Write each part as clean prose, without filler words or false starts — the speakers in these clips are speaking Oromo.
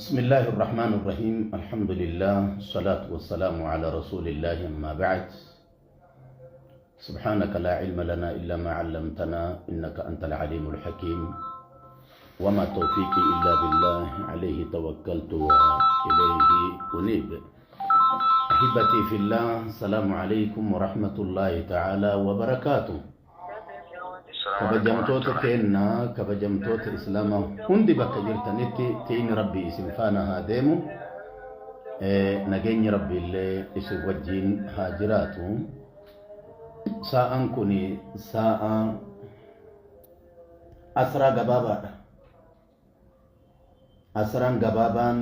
بسم الله الرحمن الرحيم الحمد لله الصلاة والسلام على رسول الله أما بعد سبحانك لا علم لنا إلا ما علمتنا إنك أنت العليم الحكيم وما توفيقي إلا بالله عليه توكلت وإليه أنيب أحبتي في الله السلام عليكم ورحمة الله تعالى وبركاته. Kabajamtoota keenna, kabajamtoota islaamaa hundi bakka jirtanitti tiini rabbii isin faana haa deemu, nageenyi rabbi illee isin wajjiin haa jiraatu. Saa'an kun saa'a asraa gabaabaadha. Asraan gabaabaan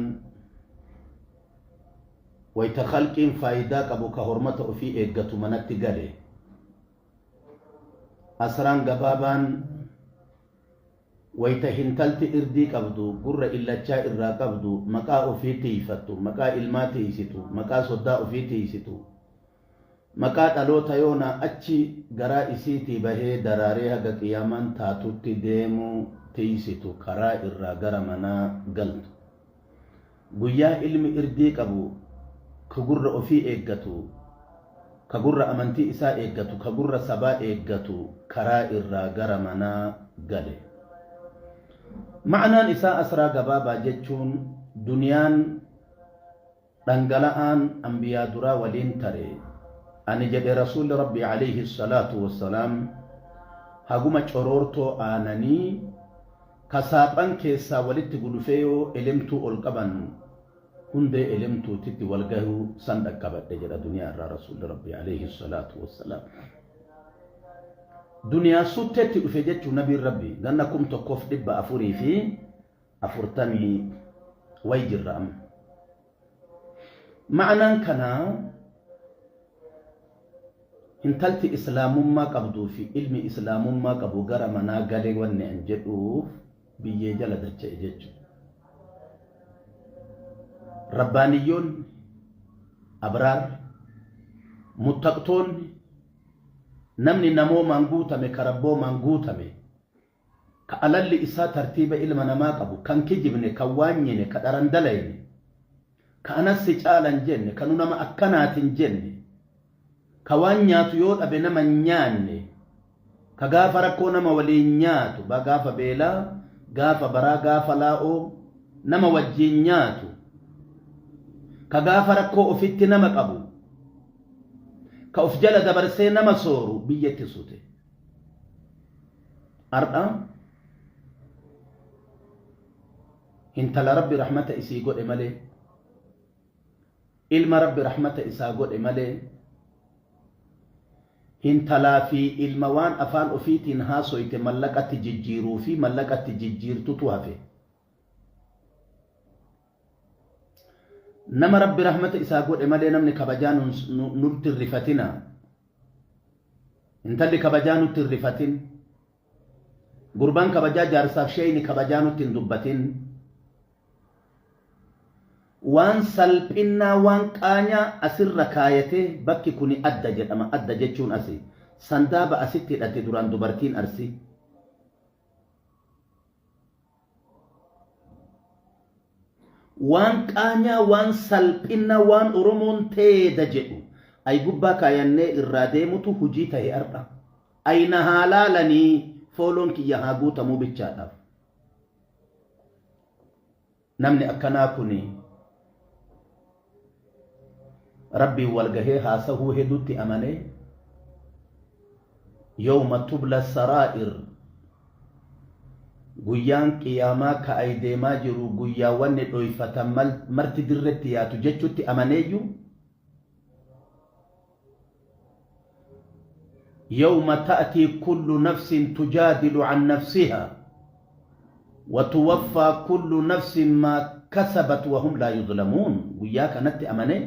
wayta khalqiin faayidaa qabu ka hormata ofii eeggatu manatti gale. Asraan gabaabaan wayta hintalti irdii qabdu, gurra illachaa irraa qabdu, maqaa ofii tiiyfattu, maqaa ilmaa tiiysitu, maqaa soddaa ofii tiiysitu, maqaa dhaloota yoonaa achi garaa isiitii bahee daraaree haga qiyaamaan taatutti deemu tiiysitu karaa irraa gara manaa galtu. Guyyaa ilmi irdii qabu ka gurra ofii eeggatu, ka gurra amantii isaa eeggatu, ka gurra sabaa eeggatu karaa irraa gara manaa gale. Ma'naan isaa asraa gabaabaa jechuun duniyaan dhangala'aan anbiyaa duraa waliin tare. Ani jedhe Rasuulli Rabbii alayhi salaatu wassalaam haguma coroortoo aananii ka saaphan keessaa walitti gulufee yoo elemtuu ol qaban hundee elemtuutitti wal gahuu san dhaqqabadhe jedha duniyaa irraa Rasuulli Rabbii alayhi salaatu wassalaam. Duniyaa sutteetti dhufe jechuun nabiin Rabbii ganna 1440 wayi jirra amma. Ma'anaan kanaa intalti islaamummaa qabduu fi ilmi islaamummaa qabu gara manaa gale wanni an jedhuuf biyyee jala dacha'e jechuudha. Rabbaaniyyoonni, abraar, muttaqtoonni, namni namoomaan guutame ka rabboomaan guutame, ka alalli isaa tartiiba ilma namaa qabu, kan kijibne, kan waanyine, ka dharan dalayne, ka anas si caala hin jenne, ka nu nama akkanaati hin jenne, ka waan nyaatu yoo dhabe nama hin nyaanne, ka gaafa rakkoo nama waliin nyaatu, ba gaafa beelaa, gaafa baraa, gaafa laa'oo nama wajjiin nyaatu, ka gaafa rakkoo ofitti nama qabu, ka of jala dabarsee nama sooru biyyatti sute. Ardha hintala Rabbi rahmata isii godhe malee, ilma Rabbi rahmata isaa godhe malee, hintalaa fi ilma waan afaan ofiitiin haasoyte mallaqatti jijjiiruu fi mallaqatti jijjiirtutu hafe. Nama Rabbi rahmata isaa godhe malee namni kabajaa nutti hin rifatina. Intalli kabajaa nutti hin rifatin. Gurbaan kabajaa jaarsaaf sheeyni kabajaa nutti hin dubbatin. Waan salphinnaa waan qaanyaa asirra kaayatee bakki kuni adda jedhama. Adda jechuun asi. Sandaaba asitti hidhate duraan dubartiin Arsii. Waan qaanyaa, waan salphinna, waan Oromoon teeda jedhu ay gubbaa kaayannee irraa deemutu hujii tahe ardha. Ay na haa laalanii fooloon kiyya haa guutamuu bichaadhaaf. Namni akkanaa kuni Rabbiin wal gahee haasahuu hedutti amanee yawma tubla saraa'ir guyyaan qiyaamaa ka ay deemaa jiru guyyaa wanni dhoyfatan marti dirretti yaatu jechutti amaneeyyu يوم تأتي كل نفس تجادل عن نفسها وتوفى كل نفس ما كسبت وهم لا يظلمون guyyaa kanatti amanee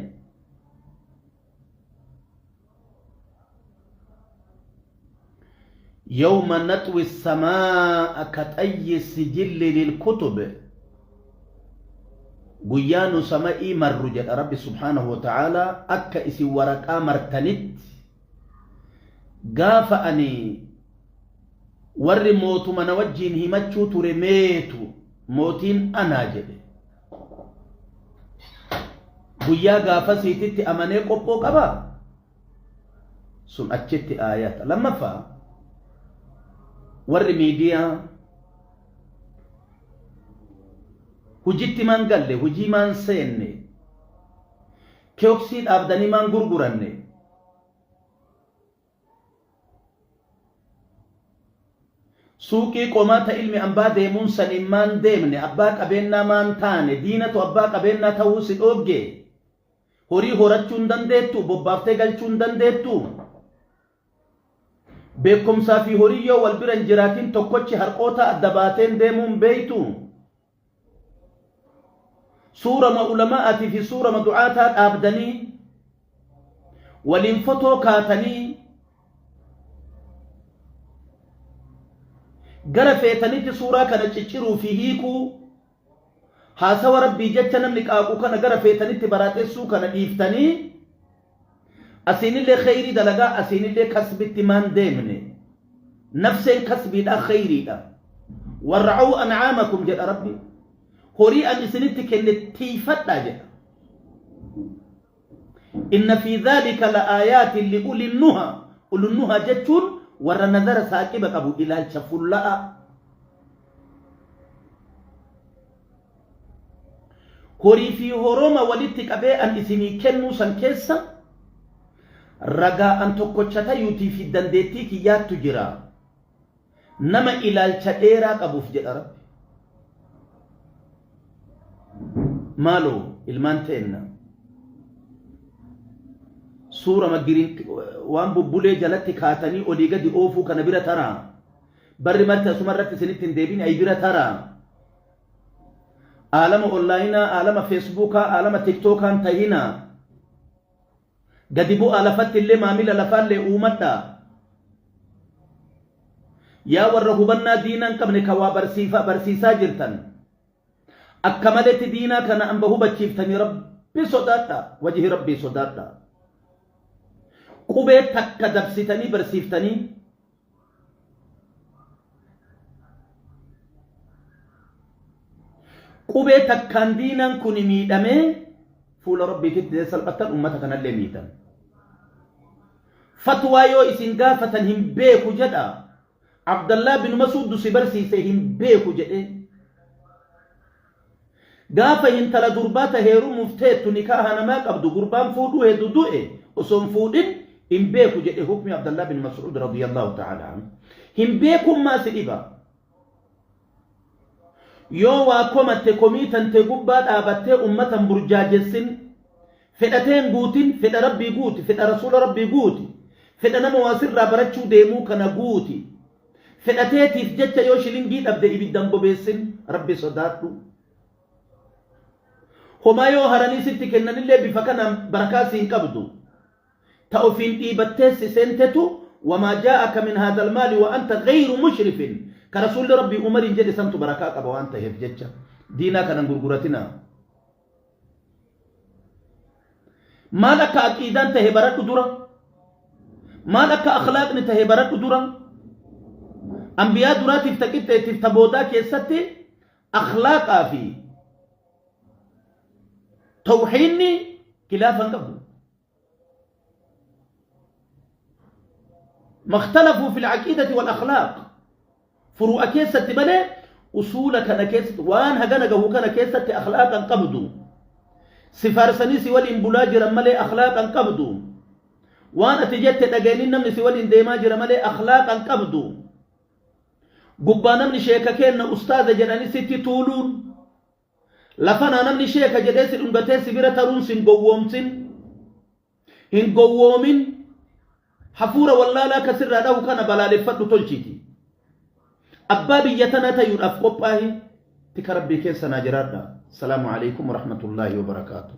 يوم نطوي السماء كطي السجل للكتب guyyaa nu sama'ii marru jedha Rabbi subhaanahu wa ta'aalaa akka isin waraqaa martanitti gaafa ani warri mootuma na wajjiin himachuu ture meetu mootiin anaa jedhe. Guyyaa gaafasiititti amanee qophoo qabaa? Sun achitti aayata. Lammaffaa warri miidiyaa hujitti maan galle, hujii maan seenne, kioksii dhaabdanii maan gurguranne, Suuqii qomaa ta ilmi ambaa deemuun saniin maan deemne, abbaa qabeennaa maan taane, diinatu abbaa qabeennaa tahuu si dhooggee? Horii horachuu hin dandeettuu? Bobbaaftee galchuu hin dandeettuu? Beekkomsaa fi horii yoo wal bira hin jiraatin tokkochi harqootaa adda baateen deemuu hin beeytuu? Suurama ulama'aatii fi suurama du'aataa dhaabdanii waliin fotoo kaatanii gara feetanitti suuraa kana cicciruu fi hiikuu haasawa rabbii jecha namni qaaqu kana gara feetanitti baraaxessuu kana dhiiftanii asiinillee kheyrii dalagaa asiinillee kasbitti maan deemne nafseen kasbiidha kheyriidha warra'uu an'aamakum jedha rabbi horii an isinitti kenne tiiyfadhaa jedha inna fi dhaalika la aayaatin li ulinnuha ulunnuha jechuun warra nazara saaqiba qabu ilaalcha fulla'a Horii fi horoma walitti qabee an isinii kennuu san keessa ragaa an tokkocha tayuutii fi dandeettii kiyyaattu jira. Nama ilaalcha dheeraa qabuuf jedha Rabbi. Maaloo ilmaan teenna suurama giriin waan bubbulee jalatti kaatanii olii gadi oofuu kana bira taraa. Barri marti asuma irratti isinitti hin deebiin ay bira taraa. Aalama onlaayinaa, aalama feesbuukaa, aalama tiktookaan tahinaa. Gadi bu'aa lafatti illee maamila lafaallee uumadhaa. Yaa warra hubannaa diinaa hin qabne ka waa barsiisaa jirtan. Akka maletti diinaa kana amba hubachiiftanii rabbi sodaadhaa. Wajhi rabbii sodaadhaa. Qubee takka dabsitanii barsiiftanii Qubee takkaan diinaan kuni miidhamee fuula Rabbiititti salphattan ummata kanallee miitan. Fatwaa yoo isin gaafatan hin beeku jedha. Abdallaa bin Masuuddu si barsiise hin beeku jedhee. Gaafa hintala durbaa ta heerumuuf teettu nikaaha namaa qabdu gurbaan fuudhuu hedu du'e osoo hin fuudhin hin beeku jedhe hukmi Abdallah bin Mas'uud radiyallahu ta'ala anhu. Hin beekummaa si dhiba. Yoo waa komatte komii tantee gubbaa dhaabattee ummata hin burjaajessin. Fedha tee hin guutin, fedha Rabbii guuti, fedha Rasuula Rabbii guuti, fedha nama waa sirraa barachuu deemuu kana guuti. Fedha teetiif jecha yoo shilingii dhabde ibidda hin bobeessin Rabbi sodaadhu. Homaa yoo haranii sitti kennanillee bifa kanaan barakaa siin qabdu. Ta ofiin dhiibattee si seentetu wamaa jaa'aka min haadhal maali wa anta gayru mushrifin ka rasuulli Rabbii Umariin jedhe santu barakaa qaba waan taheef jecha diinaa kana hin gurguratinaa. Maal akka aqiidaan tahe baradhu dura. Maal akka akhlaaqni tahe baradhu dura. Ambiyaa duraatiif ta qixxeetiif ta boodaa keessatti akhlaaqaa fi tawxiinni kilaafa hin qabu. Makhtalafuu fil aqiidati wal akhlaaq. Furu'a keessatti malee usuula kana keessatti waan hagana gahu kana keessatti akhlaaqa hin qabdu. Si faarsanii si waliin bulaa jiran malee akhlaaqa hin qabdu. Waan ati jette dhaga'anii namni si waliin deemaa jira malee akhlaaqa hin qabdu. Gubbaa namni sheeka keenna ustaaza jedhanii sitti tuuluun lafanaa namni sheeka jedhee si dhungatee si bira taruun sin gowwoomsin. Hin gowwoomin. Hafuura wallaalaa ka sirraa dhahu kana balaaleffadhu tolchiiti. Abbaa biyya tanaa tayuudhaaf qophaahi. Tika Rabbii keessa naa jiraadha. Salaamu alaikum warahmatullaahi wabarakaatuh.